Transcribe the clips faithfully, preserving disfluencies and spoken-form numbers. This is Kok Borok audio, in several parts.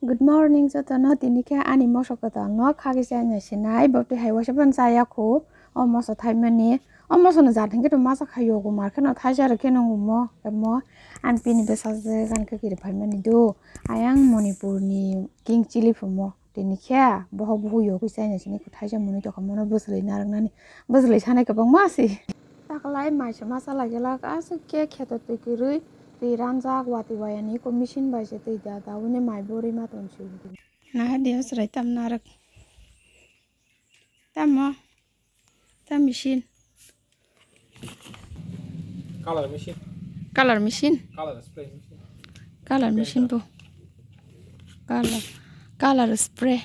Good morning jotono, tini khe ani moso kwtal no khagwi chaina sinai, bo twi hai waisa phano chaya khu. O moso thaimani, o moso no jat hinkhe to masa khayo, go mar kheno thaisa rw kheno ngumo emo. Ani pini bwsajwk ani khe kiri phaimani do, ayang Manipur ni king chili phumo. Tini khe bohok bohok yogwi chaina sini, thaisa mwnwi tongkha, mono bwchwlwi narwknani, bwchwlwi sanai kwbangma se. Taklai mai se ma chalai glak, aswk khe kheto twi kwrwi twi ranjak, watwi wayani eko machine bai se twi da da hwnwi mai bo rwima tong si. Naha dia chwrai tam narwk. Tamo? Tam machine. Color machine. Color machine? Color spray machine. Color machine bo. Color, color spray.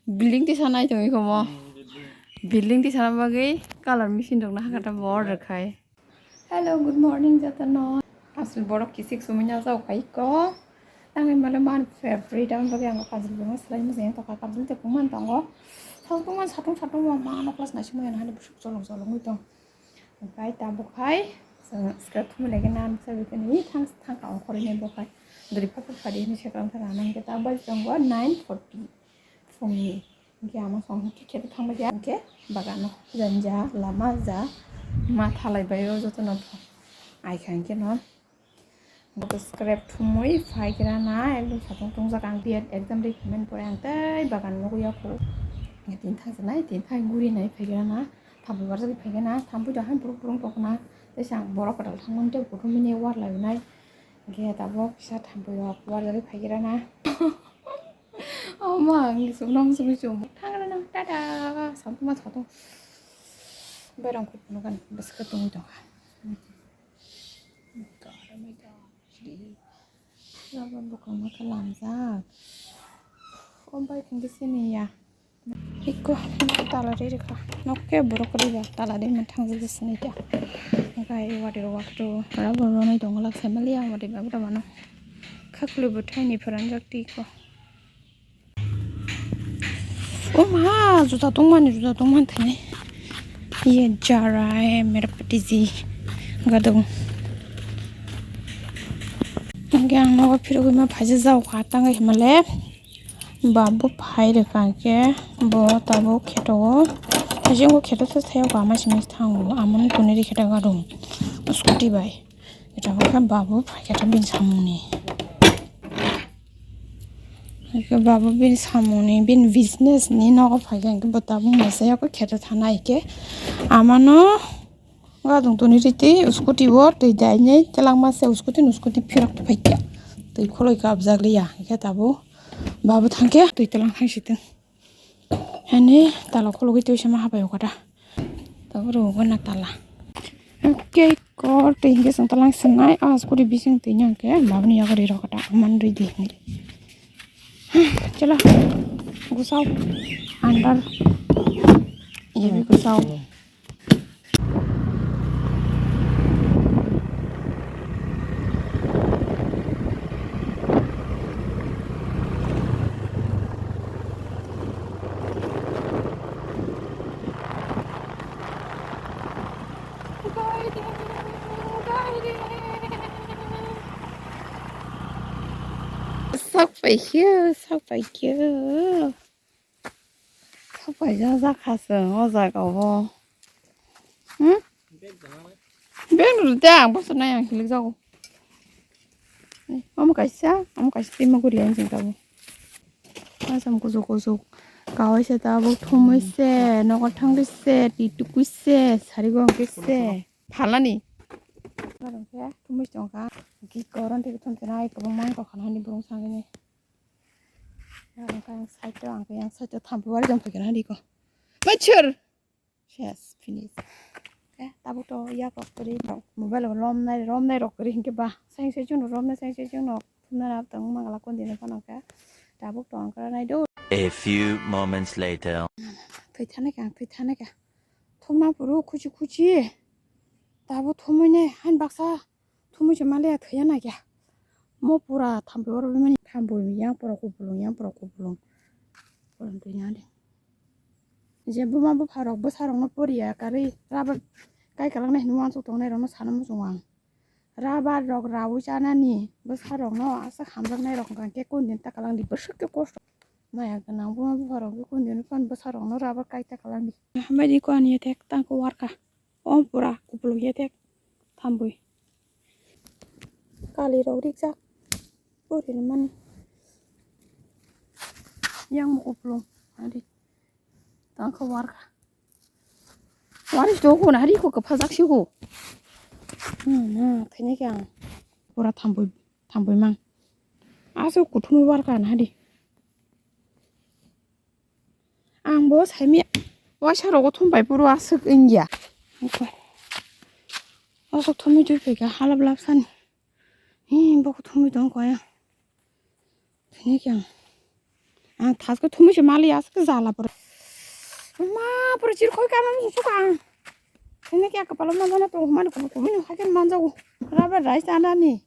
Building tisa nai tongwi komo. Hmm, building. Building tisa na bagwi color machine rok na hakata bo order khai. Hello, good morning jotono. Aswk borok kisik sumui na jao khai ko. Tangwi male man favorite, ang bagwi ang kajol buma slai mujung tongkha, kajol te buma tongo. Thok buma satung satung ma mano class naising maya nahani busuk cholong cholong wi tong. Okai tabuk hai, chwng skra thumui lagi nan sa bikini thang thang ka okhoroi ne bokhai. Dori pha pha phadi ni sekram thana nang ke ta bai tongo nine forty phungni. Hingke ama song hingke kheto thangma khe hingke bagano janja lama ja ma thalai bai o jotono ai kha hingke no. Bo scrap thumui phai khe rana ekdom satung tungjak ang B Ed exam ri phaimani pore ang tei bagan nugui ya kho. Tini thang sanai tini thang guri nai phai khe rana thampui barjak phai khe na thampui da han burung burung tokna tei sang borok kwtal thangmani tei kuthumini war lai nai. Hingke tabok kisa thampui rok war jagui phai khe rana. Oh ma, ang sung nong sung sung. Thang rana tata. Satung ma satung. Berang kut nukan bwswk tongwi tongkha. God, oh my God. Laba bwkang ma khe lamjak. O bai thang khe sini ya. Ikko tala ri rikha. Nok khe borok riba tala ri man thang jagwi sini ta. Gai wadi wadi ro. Rabo ronoi tongla family ya wadi ba bwrwa mano. Khaklu bwthai ni pharanjak twi ko. O ma, juta tongmani, juta tongmani thani. Ye jara hai mere pati ji gadung. Hingke ang nogo phirogwi ma phaisa jao kha tangwi himale. Ba bo phai rwkha hingke bo tabuk kheto o. Haikhe bo kheto se thayok ama simi thango, amoni tuni ri khe ta gadung scooty bai. Eta khe babu phaikhe ta bini samungni. Hingke babu bini samungni, bini business ni nogo phaikhe hingke bo tabuk masa yako kheto thana hingke amano gadung tuni riti scooty bo twi dainai telangma se scooty no scooty phirok phaikhe twi kholoi kabjak liya hingke tabuk babu thangkhe twi telang thangsitung. Ani tala khulugwi twi sama habai okada. Tabuk rw gana tala. Khe kor twi hingke chwng talang swngnai. Ah, scooty bising twi hingke babuni yago ri rokada. Aman rw di hwnwi. Chalo. Gusao. Andar. Ye bi gusao. Sak paikhe, sak paikhe. Sapai ja ja kha chwng o jaga o. Hmm? Bag rw de ang boso nai ang hilik jago. Omo kaisa, omo kaisa twi ma guri ang chwng tabuk. Asam kuchuk kuchuk. Kawai se tabuk thumui se, nogo thangri se, twi tukui se, sari gong khe se. Phalani. Thumui se tongkha. Ki koron tei thum se nai kwbangma wng tongkha nani burung sangini. Ang khe yang side o, ang khe yang side o thampui wari jang phaikha na diko. Machur. Yes, finish. Khe tabuk to yak rok kwrwi rok mobile o romnai romnai rok kwrwi hinkhe ba. Saing se chwngno romnai saing se chwngno thumna rab tong mangala kondi no phano khe. Tabuk to ang khe nai do. A few moments later. Thwi thani kha, ang thwi thani kha. Thumna phuru khuchi khuchi. Tabuk thumui nai hain baksa. Thumui se maliya thwiya na kya. Mo pura thampui oro bimani thampui yang pura kupulung yang pura kupulung. Pura twi yang de. Je buma bupha rok bwsa rok no poriya karwi rubber kai kwlak nai hinwi uansuk tongnai rok no sana muchung ang. Rabar rok raui chanani bwsarokno aswk hamjaknai rok hwnkha khe kondin ta kwlangdi bwswk khe kosto. Maya gwnang buma bupharok khe kondin phano bwsarokno rabar kai ta kwlangdi. Hambai di ko ani ethek tangkhe warkha. O pura kupulung ethek thambwi. Kali rok rijak. Puri mani. Yang mo kupulung. Adi. Tangkhe warkha. Waris do ko nari ko kwphajak si ko. Hmm, hmm, thani khe ang pura thambwi, thambwi mang. Aswk kuthumwi warkha nari. Ang bo saimya waisa rogo thum bai puro aswk wngya. Aswk thumwi twi phaikha halap lap sani. Hi bo thumwi tong kaya. Thini kya. Ang thasko thumwi se mali aswk jala pura. Ma pura chir khoi kama musu suka ang. Thini kya kapalo ma jana tong mani kubu kubu ni hakin manjago. Rabar rai chanani.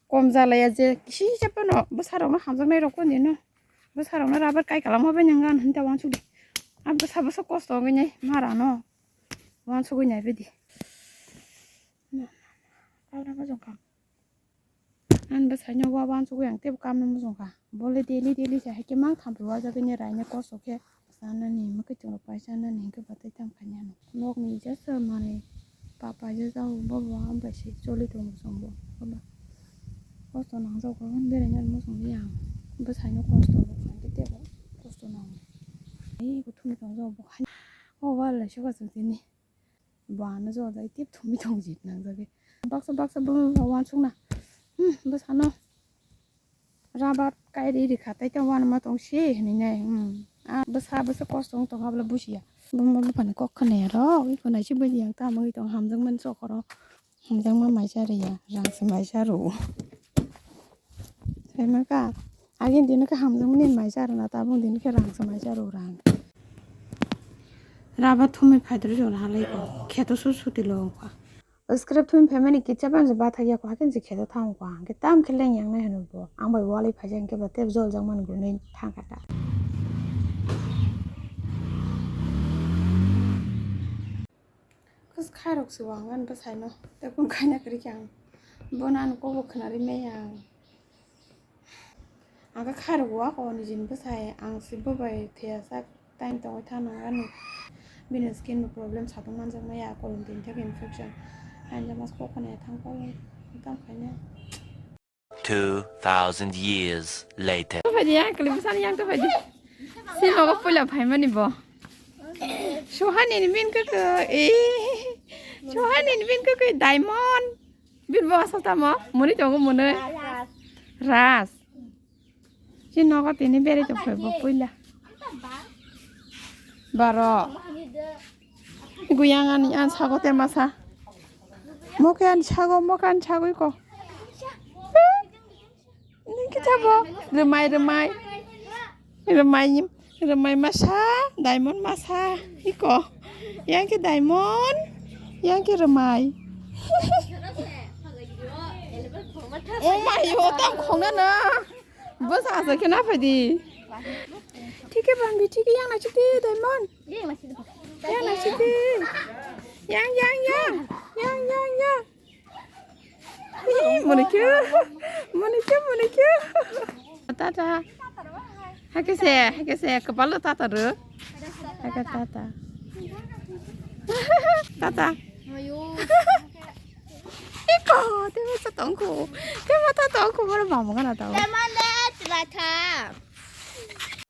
Kom jalaya je kisi chapano bwsarokno hamjaknai rok kondino. Bwsarokno rabar kai kalam hobe nang gan hinta wansuk di. Ab bwsa bwsa kosto wngwi nai marano. Wansugwi nai bidi. Kabra bojong kam. Ang bwsaino wa wansugwi ang tebo kamno mujungkha. Bole daily daily se haikhe mang thampi wajagwini raina kosto khe. Sanani, mwkhwtwng rok pai sanani hinkhe batai tang khainani. Nokni jesa manwi papa jesa o bobo ang bai se choli tongo chwngbo. Bobo kosto nangjago hwn beraina muchungli ang. Bwsaino kosto rok khaikhe tebo kosto nango. Ei bo thumwi tongjao bo hai. O wal lai soka chwng tini. Bo ano jora jai tip thumwi tongo jit nangjagwi. Baksa baksa bo wansukna. Hmm, bwsano. Rabar kairi rikha tai tei wanama tong se hinwi nai. Hmm. Ah, bwsa bwsa kosto wng tong habla bujiya. Buma buphani kok khwnaya rok, iko nai se bujiya tamo wi tong hamjakmani chokoro. Hamjakma maisa riya, rang se maisa rw. Saimaka, agin dino khe hamjakmani maisa rwna tabuk dino khe rang se maisa rw rang. Rabar thumwi phaidrwi jora halai ko, kheto su suti lo wngkha. Script thumwi phaimani kitsa bansi bathakya ko, haikhe se kheto thango ko, hwnkhe tam khe leng yang nai hwnwi bo. Ang bai walwi phaikha hwnkhe bo tei jol jakmani gwnwi thangkha ta. Khus khairok se wangmani bwsaino, tei kung khaina kwrwi khe ang bono ani kokbo khwnarwi maya ang. Ang khe khairok wa ko nijini bwsai, ang se bo bai thwiya sak time tongwi thangna ani. Bini skin bo problem satung manjak maya, kolom tini thek infection. Ang jama kok khwnaya thang kok tang khaina. Two thousand years later. To phaidi ya, kali bwsani yang to phaidi. Si nogo puila phaimani bo. Sohani ni bin kaka, eh. Sohani ni bin kaka diamond. Bin bo asal tamo, muni tongo muni. Ras. Si nogo tini beri to phai bo puila. Baro. Guyang ani an sago te masa. Moke ani sago, moke ani sago iko. Nini khe sabo? Rwmai, rwmai. Rwmai, rwmai masa, diamond masa. Iko. Yang khe diamond, yang khe rwmai. Oh my, oh, tam khongna na. Bwsa asa khe na phaidi. Thik khe bambi, thik khe yang na chiti diamond. Yang na chiti. Yang, yang, yang. Yang, yang, yang. Ih, muni khe. Muni khe, muni khe. Tata. Hakhe se, hakhe se, kwpalo tata rw. Hakhe tata. Tata. Iko, tebo sa tongkho. Tebo ta tongkho, boro bamo gana tao.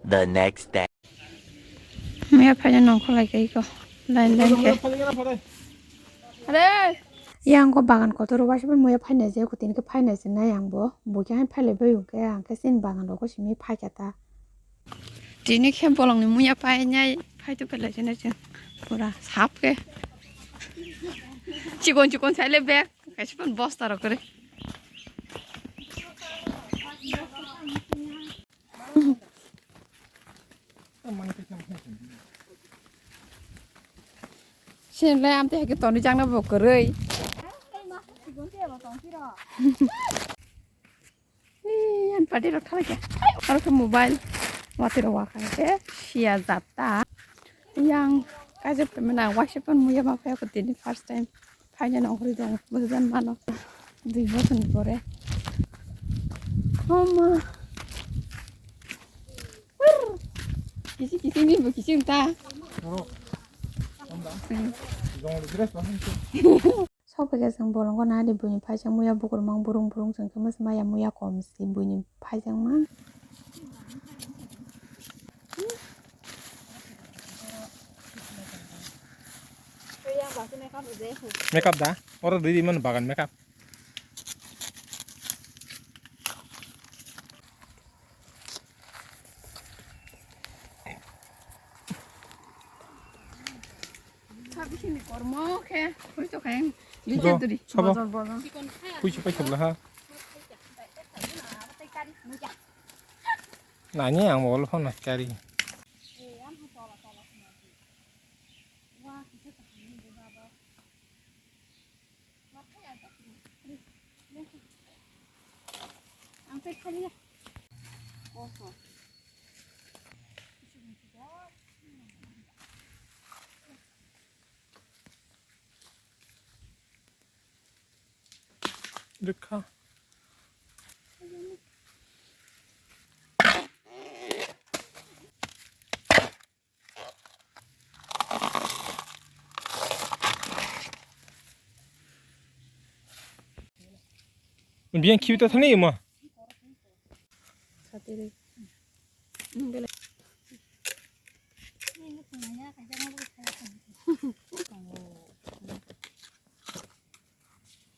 The next day. Maya phaina nongkhor lai kha iko. Line line khe. Are. Yang ko bagan kotor o waisa bai muya phaina je, kutin khe phaina je na yang bo. Bo khe hai phailai bai hwnkhe ang khe chini bagan rogo simi phaikha ta. Tini khe bolongni muya painai phaitu phailai je na chwng. Pura sap khe. Chikon chikon saile bag. Kaisa phan bosta rok kwrwi. Sini lai amte hake toni jangna bo kwrwi. Ee, yan party rok thalai kha. Aro khe mobile. Watwi rok wakha khe siya jata. Yang kaisa phaimani ang waisa phano muya ma phaiya kho tini first time. Phaina nongkhorwi tongo, bwsajani mano. Dui bochorni pore. Oma. Kisi kisi ni bo kisi ta. Oro. Jongol dress ba. Sok phaikhe chwng bolongo nadi buini phaisang muya bukurmang burung burung chwng khe maya muya kom si buini phaisang ma. Makeup da? Oro dui di man bagan makeup. Sabisini kormo khe, hoi to khain, Go, bichar duri, sabo. Bojor, bojor. Puisi pai khobla ha. Nani ang mobile phone na kari. Rikha. Biang khibi ta thani ma.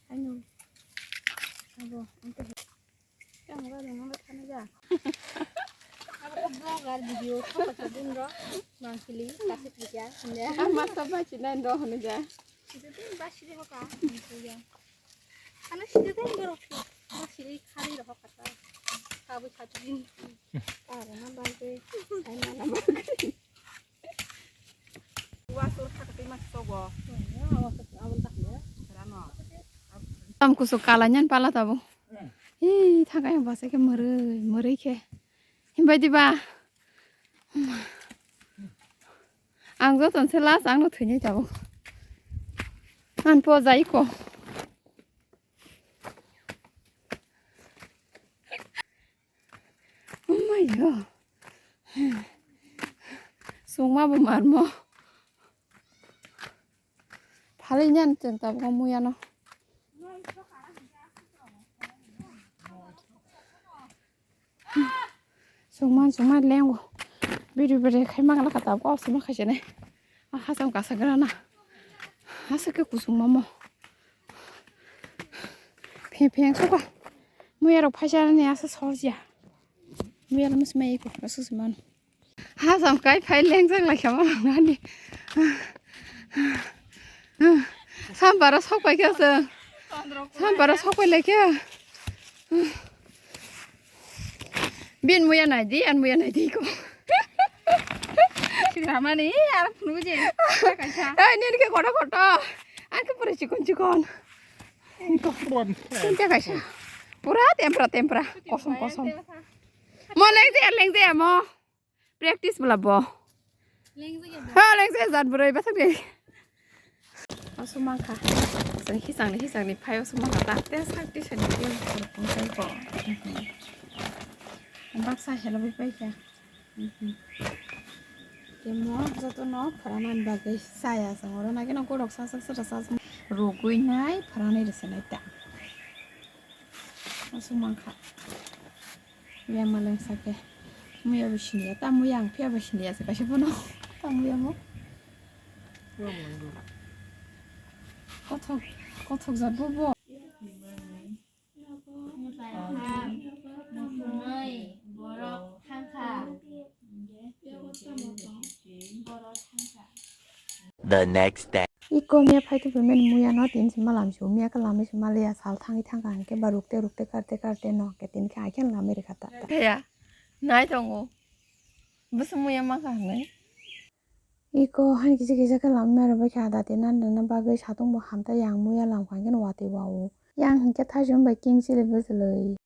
Ano. Abo, ang Tamo gari nang thani ja. Abo vlogger video ko ko din ro. Mang kili kasik liya. Inde. Ang masa ba chi nan ro hanu ja. Itu din ba sili ho ka. Itu ya. Ano sili din ro. Ba sili khali ro ho kata. Ka bu sa din. Aro na ba ge. Ai na na ba ge. Tam kusu kala nyan pala tabo. Hi, thakai basa khe murui, murui khe. Himbai diba? Ang joton se last ang no thwinai tabo. An po jai ko. Oh my God. Sungma bo marmo. Phali nyan chwng tabuk muya no. Sungma sungma lengo. Biri biri khai mangala kata ko sima khai chene. Ah, hasam kasa grana. Hasa ke kusung mamo. Pheng pheng suka. Muya rok phaisa ni asa sorjia. Muya lamus mai ko asu siman. Hasam kai phai lengjak lai khama nani. Sampara sok pai khe se. Sampara sok pai lai khe. Bin muya nai di, an muya nai di ko. Sikramani, ar phunu je. Kaisa. Ei, nini khe koto koto. Ang khe pura chikon chikon. Sinte kaisa. Pura tempra tempra. Kosom kosom. Mo lengje, lengje mo. Practice bwla bo. Lengje bo. Ha, lengje jat bwrwi bathang de. Oso mangkha. Chwng hisangni hisangni phai oso mangkha ta. Te sak tisani tiyang khorokthum tei bo. Baksa helogwi paikha. Temo jotono phwranani bagwi chaya chwng oro nagino gorok sasak sara sasak rwgwi nai phwranai rwsonai ta. Oso mangkha. Muya maleng sake. Muya bo siniya. Ta muya ang phiya bo siniya se kaisa bono. Ta muya mo. Kothok, kothok jat bo bo. Borok thangkha. The next day. Iko miya phai tongphai mani muya no tin sima lam si o miya khe lamai sima liya sal thangwi thangkha hwnkhe ba rukte rukte karte karte no hwnkhe tin khe ai khe lamai rwkha ta. Kaya nai tongo bwswk muya mangkha hwnwi. Iko hani kisa kisa khe lamai rwbai kha da tin nan nangna bagwi satung bo hamta yang muya lamkha hwnkhe no watwi wa o. Yang hwnkhe thaichung bai king chili bwchwlwi.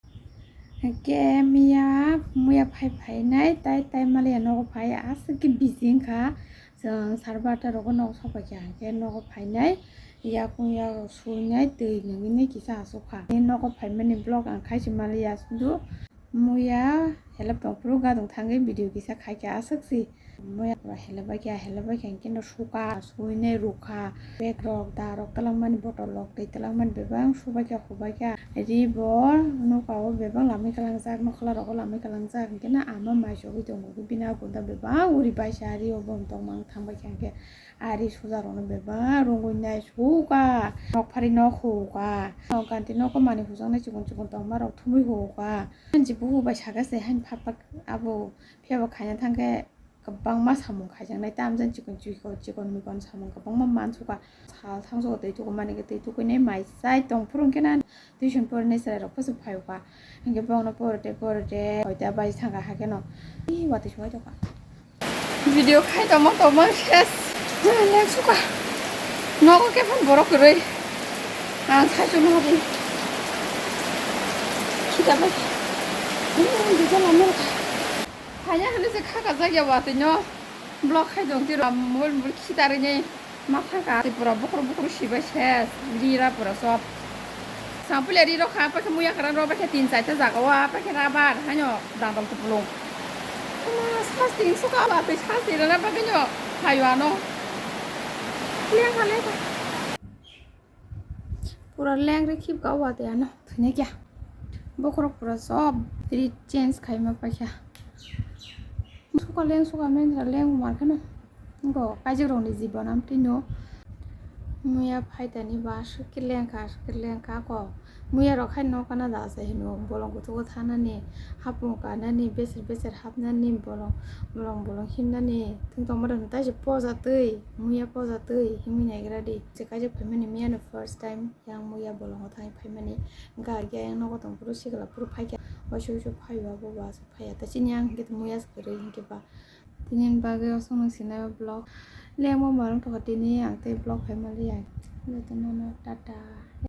Hwnkhe miya muya phai phainai tai tai maliya nogo phai aswk khe busy wngkha. Chwng sar barta rogo nogo sokphaikha hwnkhe nogo phainai. Yakung yak suinai twi nungwi kisa aswk kha. Tei nogo phaimani vlog ang khai se manliya, sudu muya helep tongphuru gadung thangwi video kisa khai kha aswk si. Muya pura helep bai kha, helep bai kha hinkhe no suka, suinai rukha, bag rok, da rok twlangmani, bottle rok twi twlangmani bebak subai kha, hubai kha. Ri bo noka o bebak lamwi kalangjak, nokhla rogo lamwi kalangjak, hinkhe no ama mai sogwi tongo, bini agunda bebak uri baisa ri o bo tongmani thangbai kha hinkhe. Ari suja rokno bebak rungwi nai suka, nok phari nok huka, nok ganti nogo manwi hujaknai chikon chikon tongma rok thumwi huka. Hanji buhu bai saka se, hani phak phak abo phiya bo khaina thangkhe kwbangma samung khaijaknai, tamjani chikon chikon chikon mikon samung kwbangma mansuka. Sal thangsuka twi tuku mani khe twi tukuinai mai chai tongphuru hinkhe na tuition porinai chwrai rok poso phaiuka. Hinkhe bongno pore de pore de hoita bai thangkha hakheno. Ih, watwi songwi tongkha. Video khai tongma tongma ses. Leng suka. Nogo khe phano borok kwrwi. Ang sai chwng habu. Khita bai. Hmm, video lama rwkha. Phaiya hwnwi se kha kajak ya watwi no. Vlog khai tong tiro mol mol khitarwi nai. Ma thangkha, tei pura bukhru bukhru sibai ses, rira pura sob. Sampuli ri rok kha, paikhe muya kwran rok, paikhe tin chaita jaga o, paikhe rabar, haino dangdang kupulung. Kuma sasti suka ba, tei sasti rana bagwino phaio ano. Lengkha, lengkha. Pura lengri khibka o watwi ano, thwinai kya. Bokhorok pura sob ri change khaima paikha. Suka leng suka mendra leng mar kheno. Go kaijak rokni jibon amtwino muya phaitani ba aswk khe lengkha, aswk khe lengkha ko. Muya rok hai nokana da se hino bolong kuchugo thanani, hapung kanani, beser beser hapnani, bolong bolong bolong himnani. Thung tongma rok taise poja twi, muya poja twi himwi naigra di. Se kaijak phaimani miyano first time yang muya bolongo thangwi phaimani. Gari khe ayang nogo tongphuru sikla phuru phaikha, waisa waisa phaio abo ba aswk phaiya. Ta chini ang hinkhe muya se kwrwi hinkhe ba. Tini bagwi aswk nang sinai o vlog. Lengma marwng tongkha tini ang tei vlog phaimaliya. Jotono no tata.